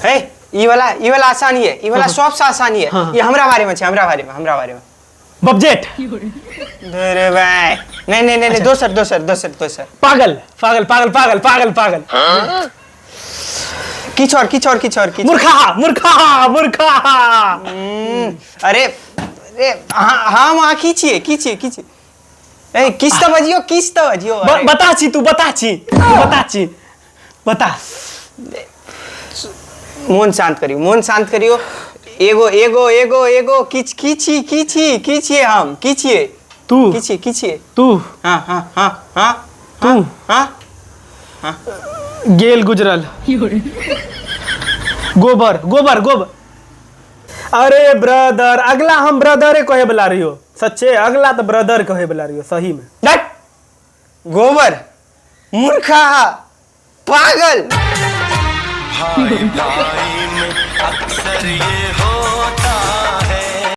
हे, ई वाला आसान ये, ई वाला सबसँ आसान ये। हाँ। ई हमरा बारे में छै, हमरा बारे में, हमरा बारे में। बबजेट। अरे भाई, नहीं नहीं नहीं नहीं, दोसर दोसर दोसर दोसर। पागल पागल पागल पागल पागल पागल। किछु और, किछु और, किछु और, किछु। मूर्खा मूर्खा मूर्खा। अरे अरे, हम अहाँ की छियै, की छियै, की छियै? ए, किछु तऽ बजियौ, किछु तऽ बजियौ। अरे। बता छी तू, बता छी तू, बता छी, बता। मोन शांत करियौ, मोन शांत करियौ। एगो एगो एगो एगो किछु, की छी, की छी, की छियै हम, की छियै? तू। की छियै, की छियै? तू। हाँ हाँ हाँ हाँ। तू। हाँ। गेल गुजरल गोबर गोबर गोबर। अरे ब्रदर, अगला हम ब्रदरे कहे वाला रहियो, सच्चे। अगला तो ब्रदर कहे वाला रहियो सही में। डट। गोबर, मूर्खा, पागल। भाई भाई में अक्सर ये हो